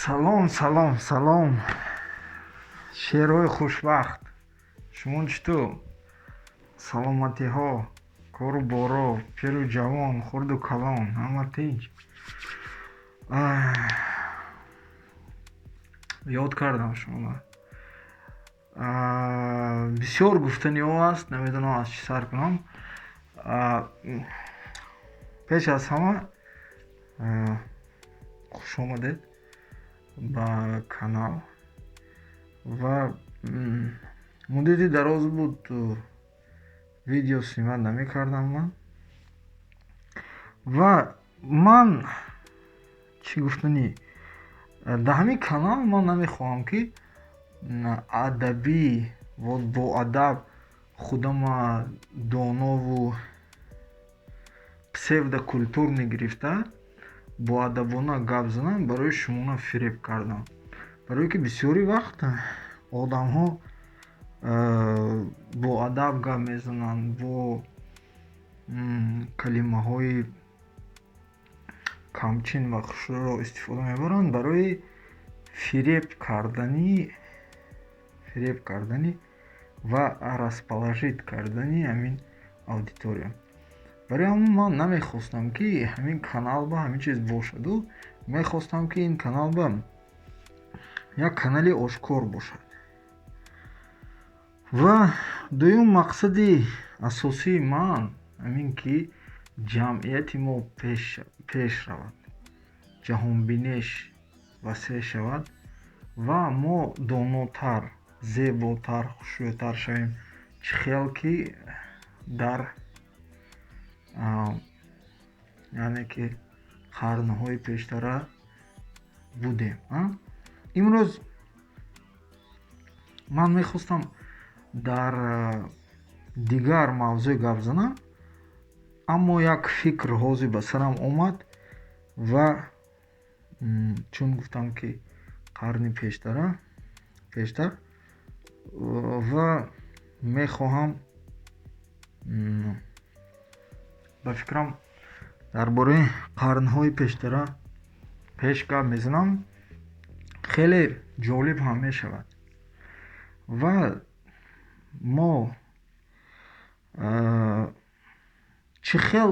Салом, салом, салом, шерҳои хушбахт. Шумо чутур? Саломатиҳо, кору боро, пиру ҷавон, хурду калон, ҳама тинч? Ёд кардам шуморо. Бисёр гуфтаниҳо аст, намедонам, аз чӣ сар кунам. Пеш аз ҳама, хушомадед ба канал. Ва муддати дароз буд, видео снимать намекардам ман. Ва ман чӣ гуфтанӣ, дар ҳамин канал ман намехоҳам, ки адабӣ, боадаб, худама донову псевдокультурный гирифта, боадабона гап занам, барои шуморо фиреб кардан. Барое ки бисёри вақт одамҳо боадаб гап мезананд, бо калимаҳои камчин ва хушрӯйро истифода мебаранд барои фиреб кардани ва расположить кардани ҳамин аудитория. Барои ҳамон ман намехостам, ки ҳамин канал ба ҳамин чиз бошаду мехостам, ки ин канал ба як канали ошкор бошад. Ва дуюм мақсади асосии ман ҳамин, ки ҷамъияти мо пеш равад, ҷаҳонбиниш васеъ шавад ва мо донотар, зеботар, хушрӯйтар шавем, чӣ хел ки дар, яъне ки, қарнҳои пештара будем. Имрӯз ман мехостам дар дигар мавзӯъ гап занам, аммо як фикр ҳозир ба сарам омад. Ва чун гуфтам, ки қарни пештар, ва мехоҳам, ба фикрам, дар бораи қарнҳои пештара пеш гап мезанам, хеле ҷолиб ҳам мешавад. Ва мо чӣ хел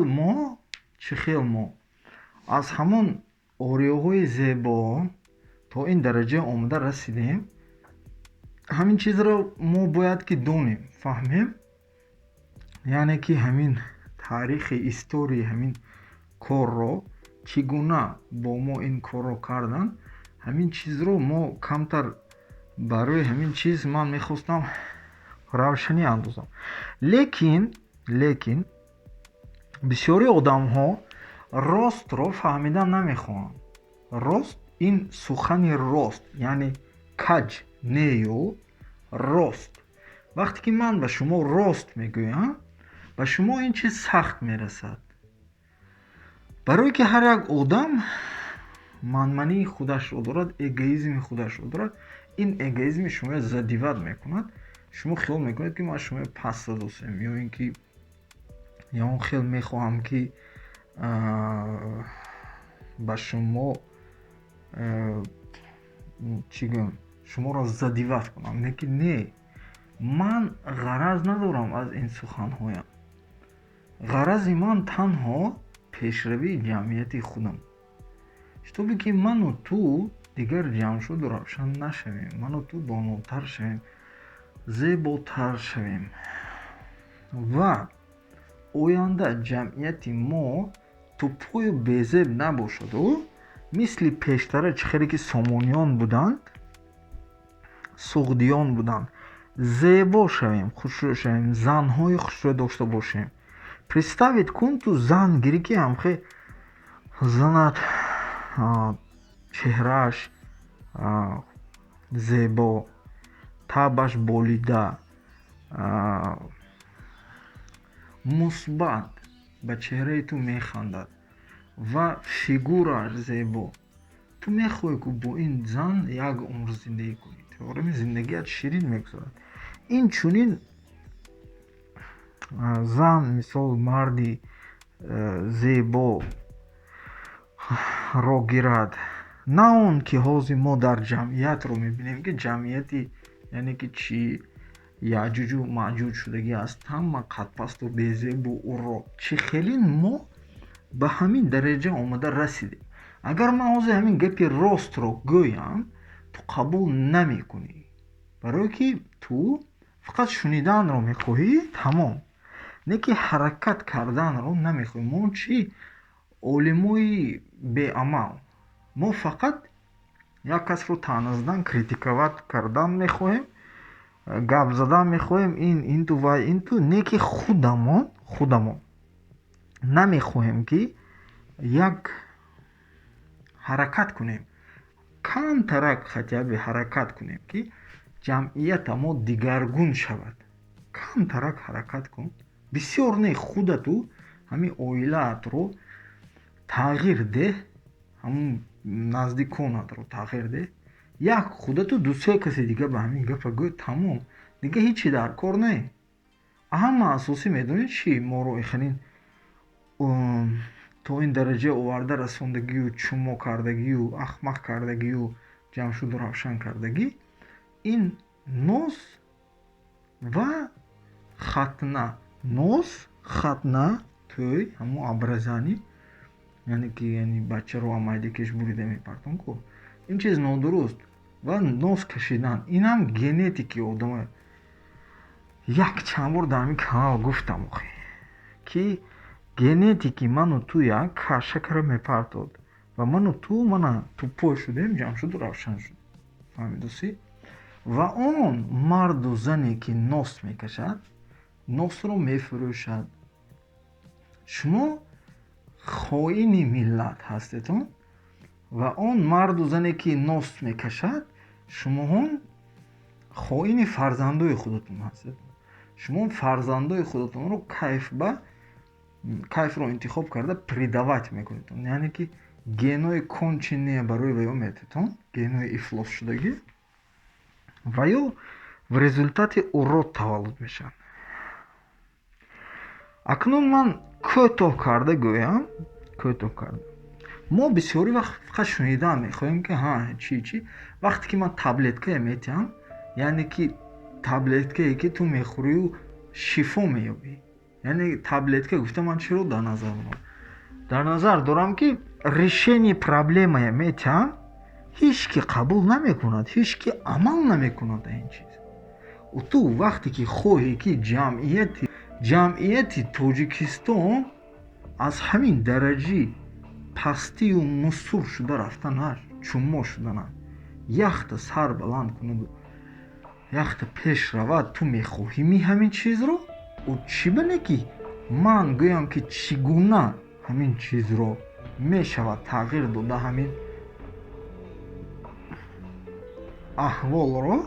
мо аз ҳамон ориёҳои зебо то ин дараҷа омода расидем, ҳамин чизро мо бояд ки донем, фаҳмем, яъне ки ҳамин таърихи, историяи ҳамин корро, чӣ гуна бо мо ин корро карданд, ҳамин чизро мо камтар, барои ҳамин чиз ман мехостам равшанӣ андозам. Лекин бисёри одамҳо ростро фаҳмидан намехоҳанд. Рост ин сухани рост, яъне каҷ нею рост. Вақте ки ман ба шумо рост мегӯям, ба шумо ин чиз сахт мерасад, барое ки ҳар як одам манмании худашро дорад, эгоизми худашро дорад. Ин эгоизми шуморо задевать мекунад. Шумо хиёл мекунед, ки ман шуморо паст задосем ё ин ки ягон хел мехоҳам, ки ба шумо, чӣ гӯям, шуморо задевать кунам. Лекин не, ман ғараз надорам аз ин суханҳоям. Ғарази ман танҳо пешравии ҷамъияти худам, чтобы ки ману ту дигар ҷамшуду равшан нашавем, ману ту донотар шавем, зеботар шавем ва оянда ҷамъияти мо тупою безеб набошаду мисли пештара, чӣ хеле ки Сомониён буданд, суғдиён буданд, зебо шавем, хушрӯ шавем, занҳои хушрӯ дошта бошем. Представить кун, ту зан гирӣ, ки ҳамхе занат чеҳрааш зебо, табаш болида, мусбат ба чеҳраи ту механдад ва фигурааш зебо. Ту мехоҳӣ, ки бо ин зан як умр зиндагӣ кунӣ, орами зиндагият ширин мегузарад. Ин чунин зан, мисол, марди зебо ро гирад. На он ки ҳозир мо дар ҷамъиятро мебинем, ки ҷамъияти, яъне ки чӣ, яъҷуҷу маъҷуҷ шудагӣ аст, ҳама қадпасту безебу уро. Чӣ хеле мо ба ҳамин дараҷа омада расидем? Агар ман ҳозир ҳамин гапи ростро гӯям, ту қабул намекунӣ, барое ки ту фақат шуниданро мехоҳӣ, тамом, не ки ҳаракат карданро намехоҳӣ. Мо чӣ, олимои беамал? Мо фақат як касро таъна задан, критиковать кардан мехоҳем, гап задан мехоҳем, ин инту вай инту, не ки худамон намехоҳем, ки як ҳаракат кунем, камтарак хотя бы ҳаракат кунем, ки ҷамъията мо дигаргун шавад. Камтарак ҳаракат кун, бисёр не, худату ҳамин оилаатро тағйир деҳ, ҳамун наздиконатро тағйир деҳ, як худату ду-се каси дига ба ҳамин гапа гӯй, тамом, дига ҳечи дар кор не. Ҳама асосӣ медонед чӣ моро ихелин то ин дараҷа оварда расондагию, чумо кардагию, ахмақ кардагию, ҷамшуду равшан кардагӣ? Ин нос ва хатна. Нос, хатна, тӯй, ҳамун обрезание, яъне ки яъне бачаро майдакеш бурида мепартон ку, ин чиз нодуруст. Ва нос кашидан, инам генетики одама. Як чанд бор дар ҳамин канал гуфтам охи, ки генетики ману туя кашакара мепартод ва ману ту мана тупой шудем, ҷамшуду равшан шуд, фаҳмидусӣ? Ва он марду зане ки нос мекашад, носро мефурӯшад, шумо хоини миллат ҳастедон. Ва он марду зане ки нос мекашад, шумоҳон хоини фарзандои худатон ҳастед. Шумо фарзандои худатонро кайфба кайфро интихоб карда предавать мекунедон, яъне ки генои конченые барои ваё мететон, генои ифлосшудагӣ, ва ё в результате урод таваллуд мешаванд. Акнун ман кӯтоҳ карда гӯям, кӯтоҳ карда. Мо бисёри вақт фақат шунидан мехоҳем, ки ҳа, чӣ чӣ. Вақте ки ман таблеткае метиҳам, яъне ки таблеткае ки ту мехӯрию шифо меёбӣ, яъне таблетка гуфта ман чиро дар назар дорам? Дар назар дорам, ки решение проблемае метиҳам, ҳеҷ ки қабул намекунад, ҳеҷ ки амал намекунад ин чиз. Ту вақте ки хоҳӣ, ки ҷамъияти Тоҷикистон аз ҳамин дараҷи пастию мусур шуда рафтанаш, чуммо шуданаш, яхта сар баланд кунаду яхта пеш равад, ту мехоҳӣ ми ҳамин чизро? Ӯ чӣ бане ки ман гӯям, ки чӣ гуна ҳамин чизро мешавад тағйир дода, ҳамин аҳволро,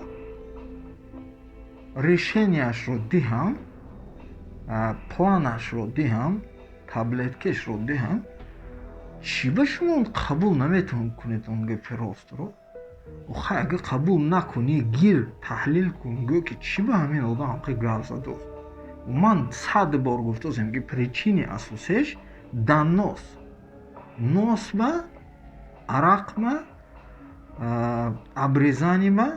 решенияшро диҳам, планашро диҳам, таблеткашро диҳам, чӣ ба шумо қабул наметавон кунед он гапи ростро? Охай, агар қабул накунӣ, гир, таҳлил кун, гӯ ки чӣ ба ҳамин одам ҳамқи гап задост. Ман сад бор гуфтасем, ки причини асосиш дар нос, носба, арақма, обрезанима,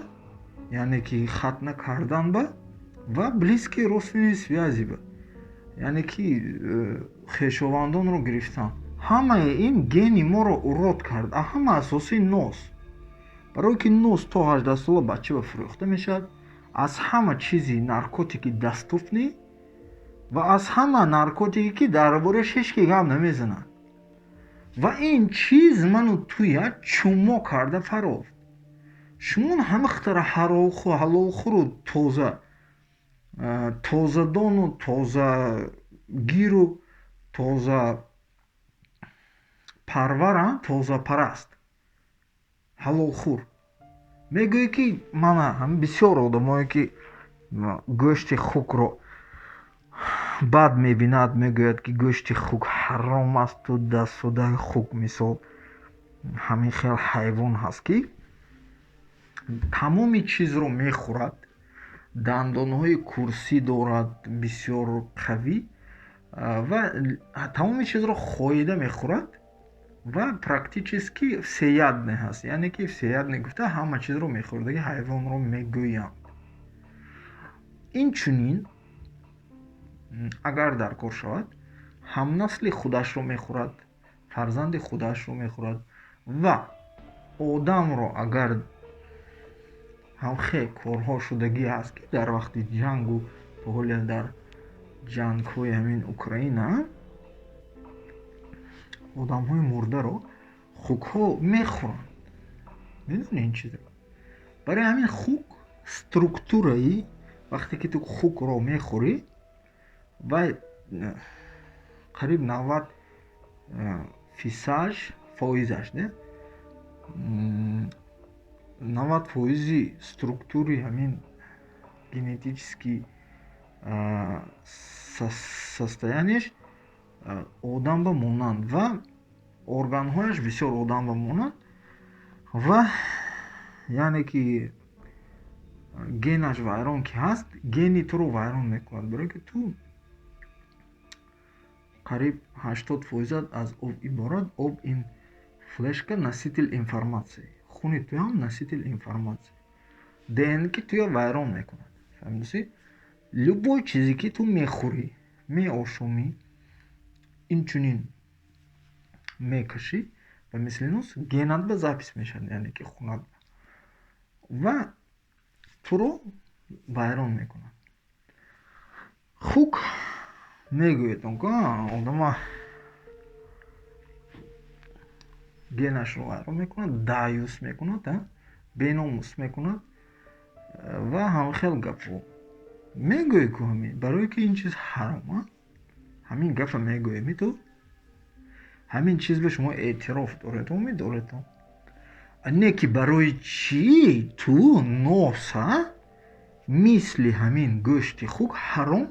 яъне ки хатна карданба, ва близкие родственные связи ба, яъне ки хешовандонро гирифтан. Ҳамаи ин гени моро урод кард. А ҳама асосӣ нос, барое ки нос то 18 сола бача ба фурӯхта мешавад, аз ҳама чизи наркотики доступный ва аз ҳама наркотике ки дар борааш ҳеҷ ки гап намезанад. Ва ин чиз ману туя чумо карда фарофт. Шумо ҳама хатара ҳалолхӯру тоза тозадону тозагиру тоза парварам, тозапараст, ҳалолхӯр мегӯӣ, ки мана бисёр одамое ки гӯшти хукро бад мебинад, мегӯяд, ки гӯшти хук ҳаром асту дастсудаи хук. Мисол, ҳамин хел ҳайвон ҳаст, ки тамоми чизро мехӯрад, дандонҳои курсӣ дорад, бисёр қавӣ, ва тамоми чизро хоида мехӯрад. Ва практически всеядный ҳаст, яъне ки всеядный гуфта, ҳама чизро мехӯрдаги ҳайвонро мегӯянд. Инчунин, агар дар кор шавад, ҳамнасли худашро мехӯрад, фарзанди худашро мехӯрад ва одамро. Агар ҳамхел корҳо шудагӣ аст, ки дар вақти ҷангу то ҳоле дар ҷангҳои ҳамин Украина одамҳои мурдаро хукҳо мехӯранд. Медонӣ ин чизро? Барои ҳамин хук структураи, вақте ки ту хукро мехӯрӣ, вай қариб 90 фисаш фоизаш не, 90 фоизи структури ҳамин генетический состояние ш одам ба монанд ва органҳояш бисёр одам ба монанд ва яъне ки генаш вайрон ки ҳаст, гени туро вайрон мекунад, барое ки ту қариб 80 фоизат аз об иборат. Об ин флешка, носитель информации. Хуни туам носитель информации. ДНК туя вайрон мекунад, фаҳмидасӣ? Любой чизе ки ту мехӯрӣ, меошомӣ, инчунин мекашӣ ва мисли нос, генат ба запись мешавад, яъне ки хунат, ва туро вайрон мекунад. Хук мегӯед, одама генашро вайрон мекунад, даюс мекунад, беномус мекунад ва ҳамхел гапҳо мегӯӣ ку. Ҳамин барое ки ин чиз ҳаром, ҳамин гапа мегӯем. Ту ҳамин чиз ба шумо эътироф доред, медоред, не ки барои чӣ ту носа мисли ҳамин гӯшти хук ҳаром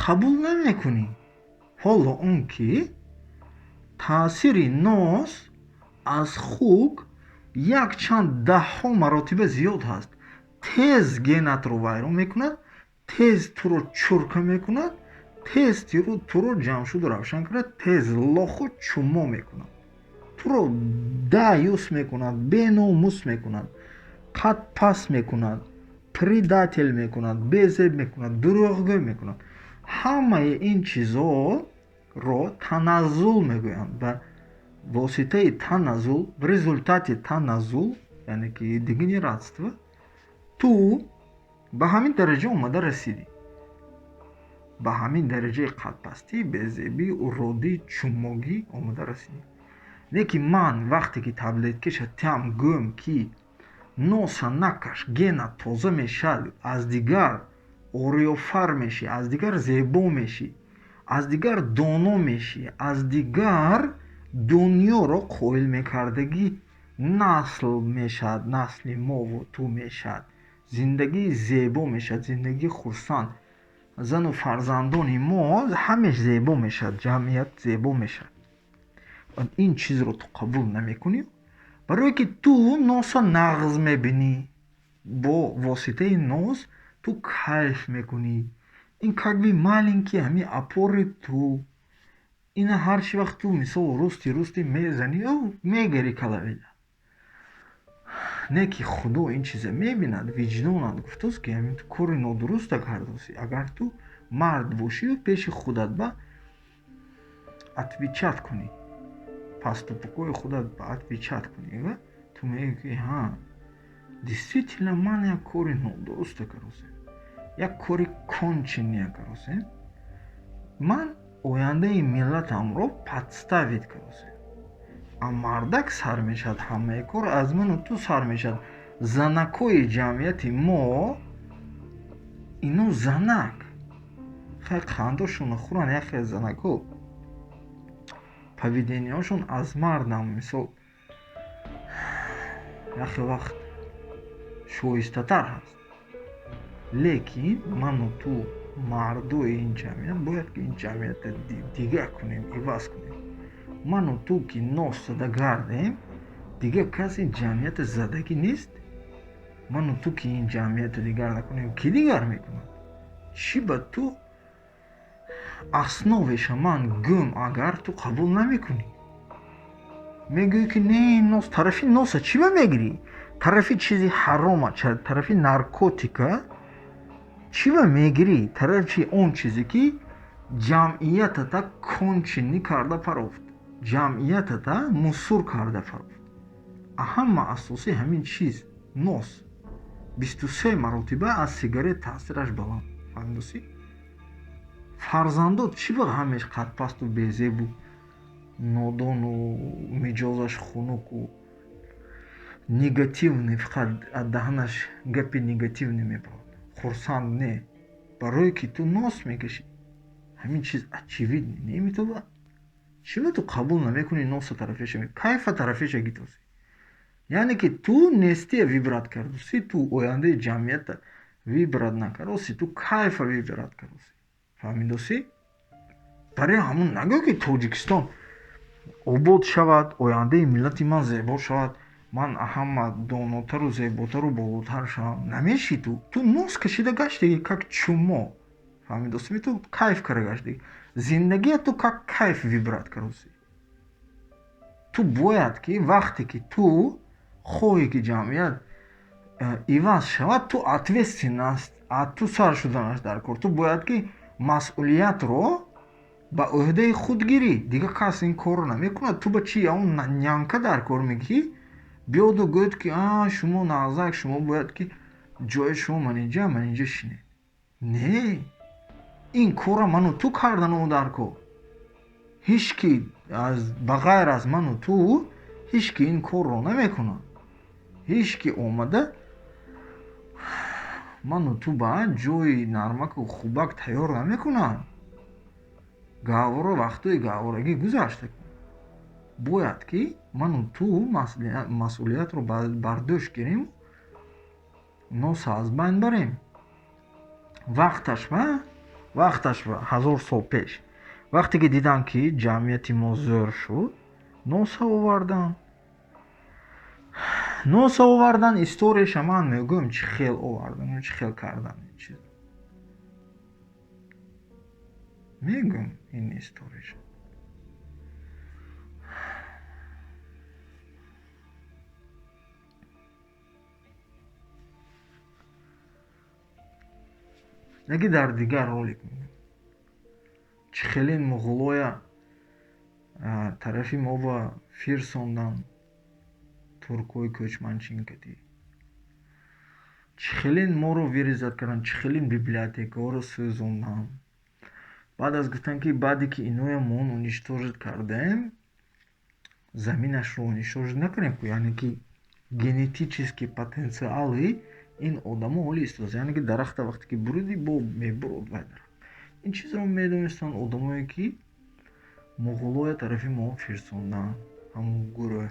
қабул намекунӣ, ҳоло он ки таъсири нос аз хук якчанд даҳҳо маротиба зиёд ҳаст? Тез генатро вайрон мекунад, тез туро чурка мекунад, тез туро ҷамшуду равшан карда, тез лоху чумо мекунад, туро даюс мекунад, беномус мекунад, қадпас мекунад, предатель мекунад, безеб мекунад, дурӯғгӯ мекунад. Ҳамаи ин чизҳоро таназзул мегӯянд. Ба воситаи таназзул, в результате таназзул, яъне ки дегенератство, ту ба ҳамин дараҷа омада расидӣ, ба ҳамин дараҷаи қадпастӣ, безебӣ, уродӣ, чумогӣ омада расидӣ. Не ки ман вақте ки таблеткаша тиам, гӯм ки носа накаш, гена тоза мешавад, аз дигар ориёфар мешӣ, аз дигар зебо мешӣ, аз дигар доно мешӣ, аз дигар дунёро қоил мекардагӣ насл мешавад, насли мову ту мешавад, зиндагии зебо мешавад, зиндагии хурсанд, зану фарзандони мо ҳамеш зебо мешавад, ҷамъият зебо мешавад. Ин чизро ту қабул намекунӣ, барое ки ту носа нағз мебинӣ, бо воситаи нос ту кайф мекунӣ. Ин как бы маленький ҳамин опори ту. Ина ҳар чи вақт ту мисол русти русти мезанӣ, мегари калавела. Не ки Худо ин чиза мебинад, виҷдонат гуфтааст, ки ҳамин ту кори нодуруста кардоси. Агар ту мард бошию пеши худат ба отвечать кунӣ, поступок ҳои худат ба отвечать кунӣ, ва ту мегӯӣ, ки ҳа, действительно ман як кори нодуруста кардосем, як кори конченый кардосем, ман ояндаи миллатамро подставить кардосем. А мардак сар мешавад, ҳамаи кор аз ману ту сар мешавад. Занакҳои ҷамъияти мо, ино занак хай қандошонро хӯранд. Як хел занакҳо поведение ҳошон аз мардам мисол як хел вақт шоистатар ҳаст. Лекин ману ту, мардои ин ҷамъият, бояд ки ин ҷамъиятро дигар кунем, иваз кунем. Ману ту ки нос зада гардем, дигар кас ин ҷамъиятро задагӣ нест. Ману ту ки ин ҷамъиятро дигар накунем, кӣ дигар мекунад? Чӣ ба ту основеша ман гӯм, агар ту қабул намекунӣ? Мегӯӣ ки не, нос, тарафи носа чӣ ба мегирӣ? Тарафи чизи ҳарома, тарафи наркотика чӣ ба мегирӣ? Тарафи он чизе ки ҷамъиятата конченный карда парофт, ҷамъиятата мусур карда парофт. Ҳама асосӣ ҳамин чиз нос. 23 маротиба аз сигарет таъсираш баланд. Фаҳмидосӣ? Фарзандот чӣ ба ҳамеш қадпасту безебу нодону миҷозаш хунуку негативный, фақат аз даҳанаш гапи негативный мебарад, хурсанд не, барое ки ту нос мекашӣ. Ҳамин чиз очевидный неметоба. Чима ту қабул намекунӣ носа тарафеша, кайфа тарафеша гитосӣ? Яъне ки ту нестия выбрать кардусӣ, ту ояндаи ҷамъията выбрать накардосӣ, ту кайфа выбрать кардосӣ. Фаҳмидосӣ? Барои ҳамун нагӯ ки Тоҷикистон обод шавад, ояндаи миллати ман зебо шавад, ман ҳама донотару зеботару болотар шавам. Намешӣ ту. Ту нос кашида гаштагӣ как чумо. Фаҳмидосӣ? Ту кайф кара гаштагӣ. Зиндагия ту как кайф выбрать кардосӣ. Ту бояд ки вақте ки ту хоҳӣ ки ҷамъият иваз шавад, ту ответственность аз ту сар шуданаш дар кор. Ту бояд ки масъулиятро ба ӯҳдаи худ гирӣ. Дигар кас ин корро намекунад. Ту ба чи он нянька дар кор мегӣ? Биёду гӯяд ки а шумо нағзак, шумо бояд ки ҷои шумо манинҷа, манинҷа шинед. Не, ин корро ману ту кардану дар кор. Ҳеҷ ки ба ғайр аз ману ту ҳеҷ ки ин корро намекунад. Ҳеҷ ки омада ману ту ба ҷои нармаку хубак тайёр намекунад. Гаҳвора вақтҳои гаҳворагӣ гузашта. Бояд ки ману ту масъулиятро бар дӯш гирем, носа аз байн барем. Вақташ ба 1000 сол пеш вақте ки диданд ки ҷамъияти мо зӯр шуд, носа оварданд. Носа овардан, историяша ман мегӯям, чӣ хел овардану чӣ хел кардан ин чиз. Мегӯям ин историяша. Яке дар дигар ролик мегӯям. Чӣ хеле муғулоя тарафи мо ба фирсондан туркҳои кӯчманчин кадӣ. Чӣ хеле моро вырезать карданд, чӣ хеле библиотекаҳоро сӯзонданд. Баъд аз гуфтан ки баъде ки иноя мо уничтожить кардем, заминашро уничтожить накардем ку, яъне ки генетический потенциали ин одамо ҳоли истодааст. Яъне ки дарахта вақте ки буридӣ, бо мебурод вай дарахт. Ин чизро медонистанд одамое ки муғулоя тарафи мо фирсонданд, ҳамун гурӯҳ.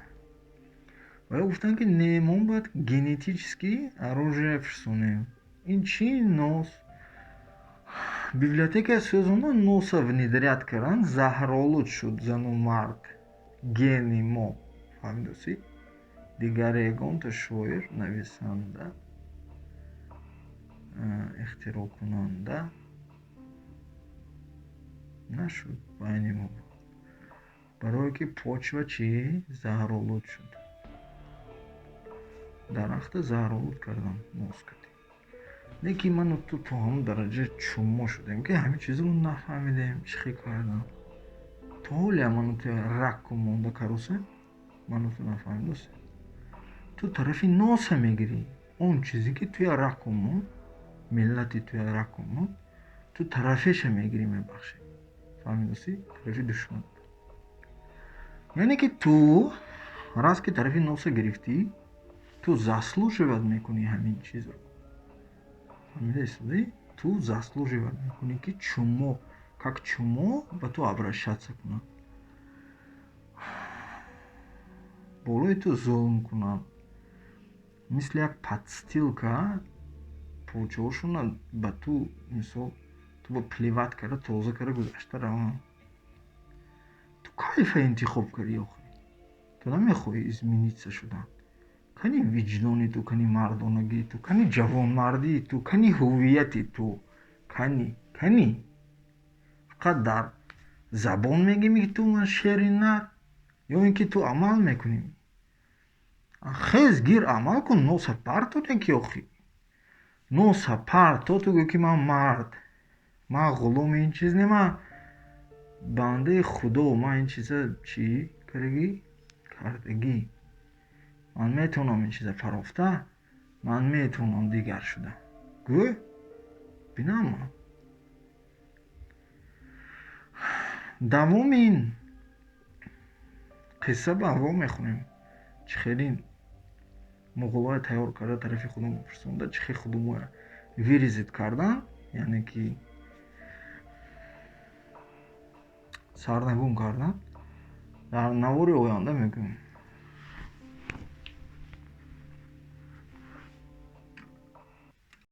Ва ё гуфтанд ки не, мо бояд генетический оружие фирсонем. Ин чӣ нос? Библиотекаи сӯзондан, носа внедрять карданд, заҳролуд шуд зану мард, гени мо. Фаҳмидосӣ? Дигар ягонта шоир, нависанда, ихтироъкунанда нашуд байни мо. Барое ки почва чӣ? Заҳролуд шуд. Дарахта заҳролуд карданд нос кардем. Не ки ману ту то ҳамон дараҷа чуммо шудем ки ҳамин чизро нафаҳмидем, чӣ хел кардам. То ҳолеам ману ту ракку монда карусем, ману ту нафаҳмидосем. Ту тарафи носа мегирӣ. Он чизе ки туя ракку монд, миллати туя ракку монд, ту тарафеша мегирӣ, мебахшӣ. Фаҳмидосӣ? Тарафи душман. Яъне ки ту раз ки тарафи носа гирифтӣ, ту заслуживать мекунӣ ҳамин чизро. Фаҳмидаистодӣ? Ту заслуживать мекунӣ ки чумо, как чумо ба ту обращаться кунанд. Болои ту зулм кунанд. Мисли як подстилка почаҳошонро ба ту, мисол, ту ба плевать карда, тоза карда гузашта раванд. Ту кайфа интихоб кардӣ охир? Ту намехоҳӣ измениться шудан. Кани виҷдони ту, кани мардонагии ту, кани ҷавонмардии ту, кани ҳуввияти ту, кани, кани? Фақат дар забон мегӯӣ ки ту ман шери нар. Ё ин ки ту амал мекунӣ? Хез, гир, амал кун, носа партоне ки охи. Носа парто, ту гӯ ки ман мард, ман ғуломи ин чиз не, ман бандаи Худо, ман ин чиза чӣ кардагӣ? Кардагӣ. Ман метавонам ин чиза парофта, ман метавонам дигар шуда. Гӯ, бинам ман. Давоми ин қисса ба ҳаво мехонем. Чӣ хеле муғулҳоя тайёр карда тарафи худамон фирстонда, чӣ хел худумоя вырезать кардан, яъне ки сарнагун кардан. Дар навори оянда мегӯем.